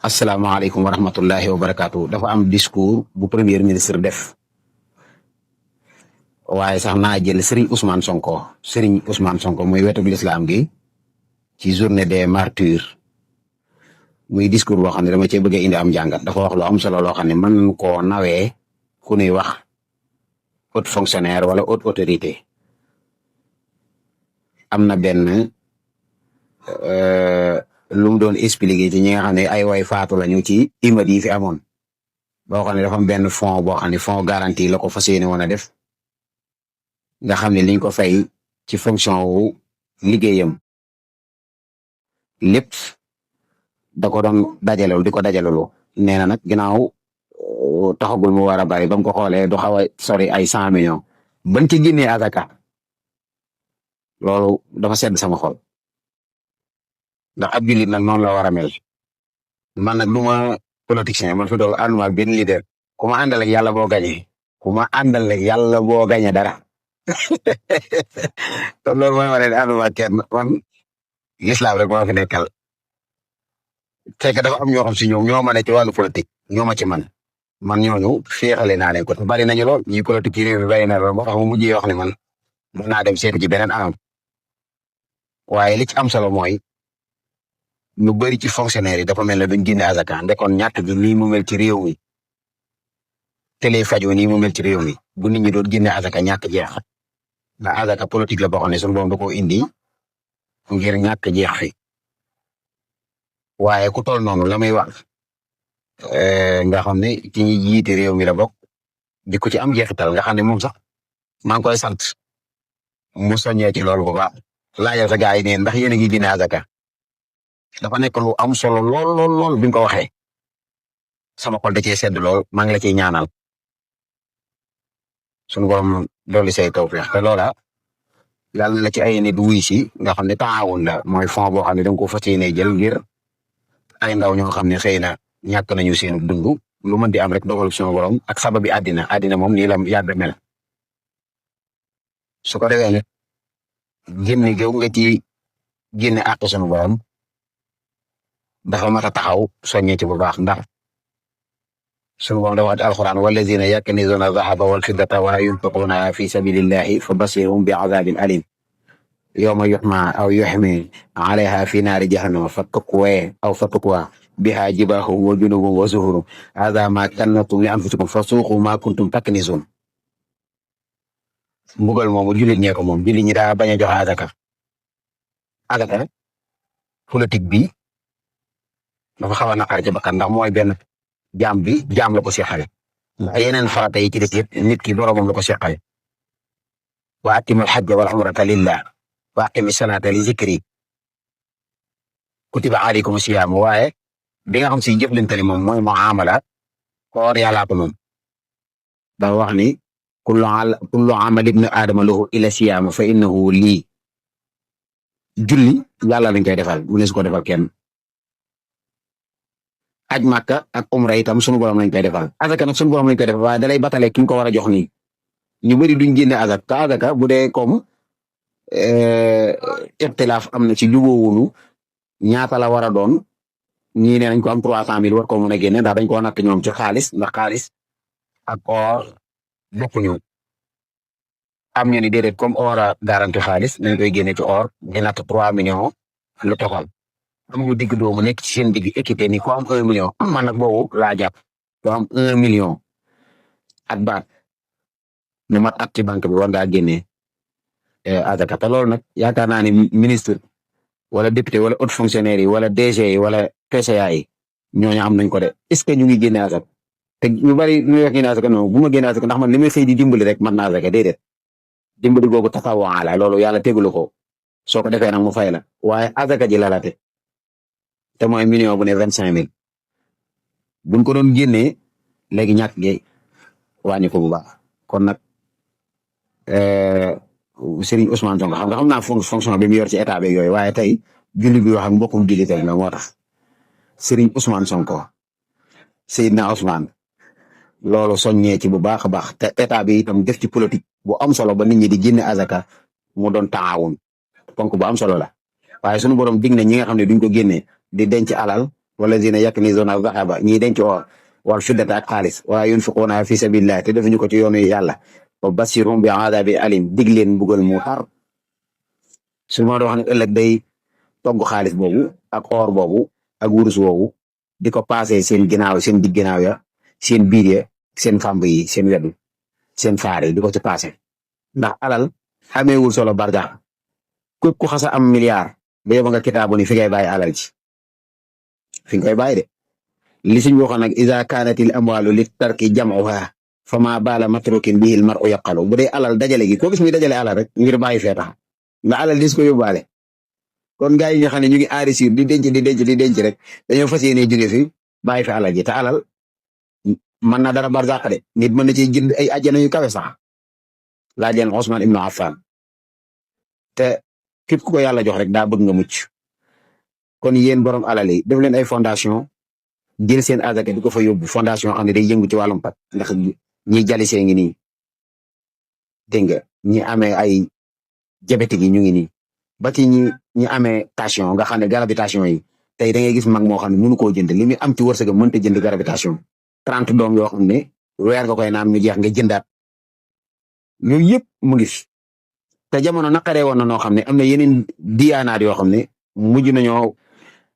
asalaamaaleykum wa rahmatullahi wa barakaatu dafa am discours bu premier ministre def waaye sax naa jël Serigne Ousmane Sonko muy wetu lislaam gi ci journée des martyrs muy discours boo xam ne dama cee bëgg a indi am jàngat dafa wax lu am solo loo xam ne mën nañu koo nawee ku ñuy wax haute fonctionnaire wala haute autorité am na benn lu mu doon expliqué ci ñi nga xam ne ay way faatu lañu ci immeuble yi fi amoon boo xam ne dafa am benn fonds boo xam ne fonds garantie la ko fas yéene woon a def nga xam ne liñ ko fay ci fonction wu liggéeyam lépp da ko doon dajaleelu di ko dajaleelu nee na nag ginnaaw taxagul mu war a bari ba mu ko xoolee du xaw a sori ay 100 millions ban ci génnee azaka loolu dafa sedd sama xol ndax ab jullit nag noonu la war a mel man nag du ma politicien man fi doon ànduma ak benn leader ku ma àndal ak yàlla boo gañee ku ma àndal ak yàlla boo gañee dara te loolu mooy ma ne ànduma ak kenn man l'islam rek moo fi nekkal fekk dafa am ñoo xam si ñoom ñoo ma ne ci wàllu politique ñoo ma ci man ñooñu féexale naa leen ko te bari nañu lool ñi politique yi réew mi bari na lool moo tax mu mujjee wax ne man mën naa dem seeti ci beneen anam waaye li ci am solo mooy ñu bëri ci fonctionnaire yi dafa mel ne duñ génne azaka ndekoon ñàkk gi nii mu mel ci réew mi télé fajo nii mu mel ci réew mi bu nit ñi doon génne azaka ñàkk jeex ndax azaka politique la boo xam ne suñu borom da koo indi ngir ñàkk jeex fi waaye ku toll noonu la may wax nga xam ne ci ñi jiite réew mi la bokk di ko ci am jeexital nga xam ne moom sax maa ngi koy sant mu soññee ci loolu bu baax laajal sa gars yi ne ndax yéen a ngi génne azaka dafa nekk lu am solo lool bi nga ko waxee sama xol da cee sedd lool maa ngi la ciy ñaanal sunu borom dolli say tawfiix te loola yàlla na la ci ay nit wuy si nga xam ne taawun la mooy fond boo xam ne da nga ko fas yéene jël ngir ay ndaw ñoo xam ne xëy na ñàkk nañu seen dund lu mën di am rek dogal sunu borom ak sababi àddina moom nii la yàgg mel su ko defee nag génne géew nga ci génne àq sunu borom dafa mat a taxaw soññee ci bu baax ndax sunu borom dafa wax alquran wallazina yaknizuna dhahaba wal fiddata wa yunfiquna fi sabilillahi fabashirhum bi azabin alim yawma yuhma aw yuhmi alayha fi naari jahannama fatukwa biha jibahum wa junubum wa zuhurum hadha ma kannatum li anfusikum fasuqu ma kuntum taknizun mbugal moomu jullit ñee ko moom jullit ñi daa bañ a joxe azaka politique bi dafa xaw a naqar ci bakkan ndax mooy benn jaam la ko seqale ndax yeneen farata yi ci des yëpp nit ki boromam la ko seqale wa atimul hajja wal umrata lillah wa aqimi salata li zikri kutiba alaykum siyam waaye bi nga xam si jëflante moom mooy muamala koor yàllaa ko moom dafa wax ni kullu amal ibn aadama lahu ila siyam fa innahu lii julli yàlla lañ koy defal mu ne su ko defal kenn aj Makka ak umra itam sunu borom lañ koy defal azaka nag sunu borom lañ koy defal waaye dalay batale ki ñu ko war a jox nii ñu bëri duñ génne azaka te azaka bu dee comme ixtilaaf am na ci jubóowunu ñaata la war a doon ñii ne nañ ko am 300,000 war ko mën a génne ndax dañ koo natt ñoom ci xaalis ndax xaalis ak or bokkuñu am ñu ni déedéet comme or a garanti xaalis dañ koy génne ci or di natt 3 millions lu toxal am ñu digg doomu nekk ci seen digg équité ni ko am 1 million man nag boobu laa jàpp ko am 1 million at baat ñu mat at ci banque bi war ngaa génnee azaka te loolu nag yaakaar naa ni ministre wala député wala haute fonctionnaire yi wala DG yi wala PCA yi ñooñu am nañ ko de est-ce que ñu ngi génne azaka te ñu bari ñu wax génne azaka non bu ma génne azaka ndax man li may xëy di dimbali rek man na azaka déedéet dimbali googu taxawaa la loolu yàlla tegulu ko soo ko defee nag mu fay la waaye azaka ji la laate te mooy million bu ne 25,000 buñ ko doon génnee léegi ñàkk gi wàññi ko bu baax kon nag Serigne Ousmane Sonko xam naa fonction bi mu yor ci état bi yooyu waaye tey julli bi wax ak mbokkum jullit la moo tax Serigne Ousmane Sonko Seydina Ousmane loolu soññee ci bu baax a baax te état bi itam def ci politique bu am solo ba nit ñi di génne azaka mu doon taawun ponk bu am solo la waaye sunu borom dig na ñi nga xam ne duñ ko génnee di denc alal wallazina yaknizuna az-zahaba ñii denc or wal fiddata ak xaalis wala yunfiquna fi sabilillah te defuñu ko ci yoonu yàlla wa bashirhum bi adabin alim dig leen mbugal mu tar su ma doon wax ne ëllëg day togg xaalis boobu ak or boobu ak wurus woowu di ko paasee seen ginnaaw seen digg ginnaaw ya seen biir ya seen fàmb yi seen wedu seen faar yi di ko ci paase ndax alal xameewul solo barjax képp ku xasa am milliard ba yow nga kitaabu ni fi ngay bàyyi alal ci fi nga koy bàyyi de li suñ waxoon nag iza kaanatil amwaalu li tarki jam'uha fama baala matrukin bihil mar'u yaqalu bu dee alal dajale gi koo gis muy dajale alal rek ngir bàyyi fee tax nga alal dis ko yóbbaale kon gars yi nga xam ne ñu ngi enrichir di denc rek dañoo fas yéene jóge fi bàyyi fi alal ji te alal mën na dara barzaq de nit mën na ci jënd ay àjjana yu kawe sax laaj leen Ousmane Ibnu Affan te képp ku ko yàlla jox rek daa bëgg nga mucc kon yéen borom alal yi def leen ay fondation jël seen azaka di ko fa yóbbu fondation xam ne day yëngu ci wàllum pat ndax ñi jalisee ngi nii dégg nga ñi amee ay diabète gi ñu ngi nii ba ci ñi amee tension nga xam ne gravitation yi tey da ngay gis mag moo xam ne mënu koo jënd li muy am ci wërsëgam mënta jënd gravitation 30 doom yoo xam ne weer nga koy naan ñu jeex nga jëndaat yooyu yëpp mu ngi fi te jamono naqaree woon na noo xam ne am na yeneen diyaanaat yoo xam ne mujj nañoo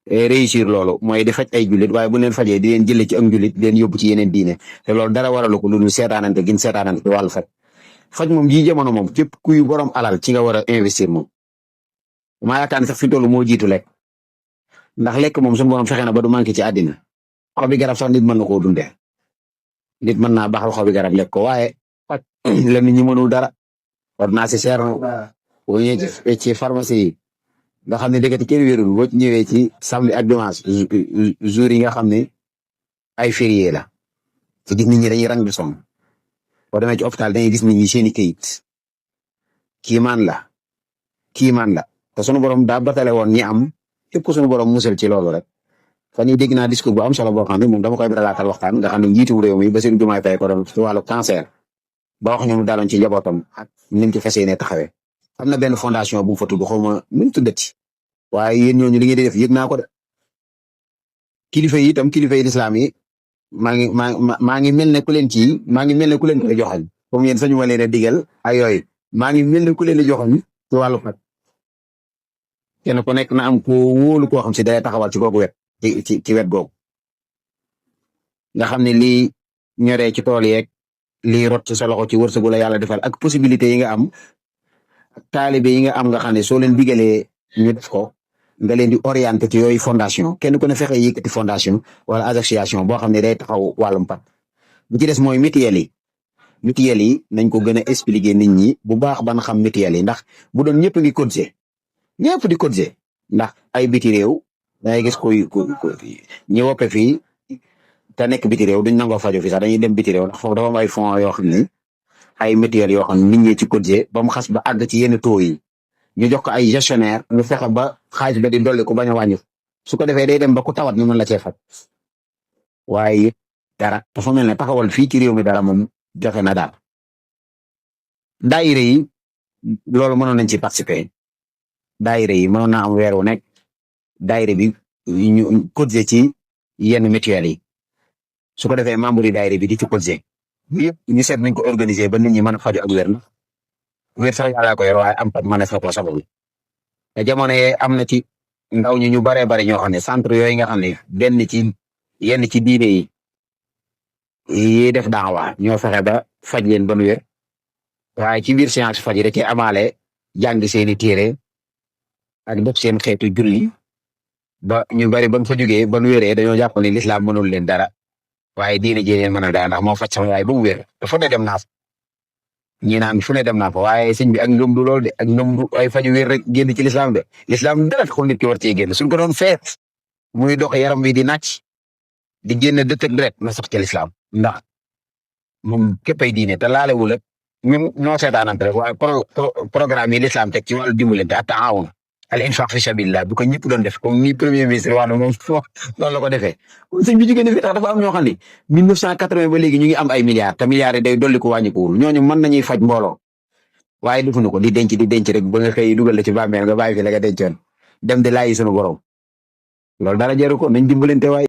réussir loolu mooy di faj ay jullit waaye bu leen fajee di leen jëlee ci ak jullit di leen yóbbu ci yeneen diine te loolu dara waralu ko lu dul seetaanante gin seetaanante ci wàllu faj moom ji jamono moom képp kuy borom alal ci nga war a investir moom maa yaakaar ne sax fi tollu moo jiitu lekk ndax lekk moom suñu borom fexe na ba du manqué ci àddina xobi garab sax nit mën na koo dundee nit mën naa baxal xobi garab lekk ko waaye faj la nit ñi mënul dara ordonnance cher na boo ñëwee ci pharmacie yi nga xam ne dëkkati kenn wérul boo ñëwee ci samedi ak dimanche jour yi nga xam ne ay férié la ci gis nit ñi dañuy rang di som boo demee ci hôpital dañuy gis nit ñi seeni kayit kiimaan la te sunu borom daa batale woon ñi am képp ku sunu borom musal ci loolu rek fan yii dégg naa discours bu am solo boo xam ne moom dama koy biralaatal waxtaan nga xam ne njiitu réew mi Bassirou Diomaye Faye ko doon ci wàllu cancer ba wax ñu mu daaloon ci njabootam ak ni mu ci fas yéene taxawee am na benn fondation bu mu fa tudd xaw ma nu mu tuddati waaye yéen ñooñu li ngeen di def yëg naa ko de kilifa yi itam kilifa yi lislaam yi maa ngi mel ne ku leen ci maa ngi mel ne ku leen koy joxoñ comme yéen sañu ma leen a digal ay yooyu maa ngi mel ne ku leen di joxoñ ci wàllu faj kenn ku nekk na am ko wóolu koo xam si day taxawal ci googu wet ci wet googu nga xam ne lii ñoree ci tool yeeg lii rot ci sa loxo ci wërsëgu la yàlla defal ak possibilité yi nga am ak taalibe yi nga am nga xam ne soo leen digalee ñu def ko nga leen di orienté ci yooyu fondation kenn ku ne fexe yëkkati fondation wala association boo xam ne day taxaw wàllum pat bu ci des mooy mutuelle yi nañ ko gën a expliquer nit ñi bu baax ban xam mutuelle yi ndax bu doon ñëpp ngi cotiser ñëpp di cotiser ndax ay biti réew dangay gis koy ñi woppe fii te nekk biti réew duñ nangoo fajo fi sax dañuy dem biti réew ndax foofu dafa am ay fonds yoo xam ne ay mutuelle yoo xam ne nit ñi ci cotiser ba mu xas ba àgg ci yenn taux yi ñu jox ko ay gestionnaire ñu fexe ba xaalis ba di dolli ko bañ a wàññi su ko defee day dem ba ku tawat ñu mën la cee faj waaye it dara dafa mel ne taxawal fii ci réew mi dara moom jafe na daal daayira yi loolu mënoon nañ ci participer daayira yi mënoon naa am weer wu nekk daayira bi ñu cotiser ci yenn mutuelle yi su ko defee membre yi daayira bi di ci cotiser yëpp ñu seet nañ ko organiser ba nit ñi mën a faju ak wér na wér sax yàlla ko yor waaye am pat mën a ko sababu te jamono yee am na ci ndaw ñi ñu baree bari ñoo xam ne centre yooyu nga xam ne benn ci yenn ci diine yi def daawa ñoo fexe ba faj leen ba nu wér waaye ci biir séance faj yi da cee amaale jàng seeni téere ak def seen xeetu julli ba ñu bari ba nga fa jógee ba nu wéree dañoo jàpp ne lislaam mënul leen dara waaye diine ji leen mën a dara ndax moo faj sama yaay ba mu wér fu ne dem naa fa ñi naan fu ne dem naa fa waaye sëñ bi ak ngëm du lool de ak ngëm du ay faju wér rek génn ci lislaam de lislaam dara taxul nit ki war cee génn suñ ko doon feet muy dox yaram wi di nàcc di génn dëtt ak deret na sax ci lislaam ndax moom képp ay diine te laalewul ak même noo seetaanante rek waaye programme yi lislaam teg ci wàllu dimbalante ak taawun al infaq fi sabilillah bu ko ñëpp doon def comme ni premier ministre wax na moom noonu la ko defee sëñ bi jógee ne fi tax dafa am ñoo xam ne 1980 ba léegi ñu ngi am ay milliards te milliards yi day dolli ko wàññi ko wul ñooñu mën nañuy faj mbooloo waaye defuñu ko di denc rek ba nga xëy dugal la ci bàmmeel nga bàyyi fi la nga dencoon dem di laayi sunu borom loolu dara jaru ko nañ dimbalante waay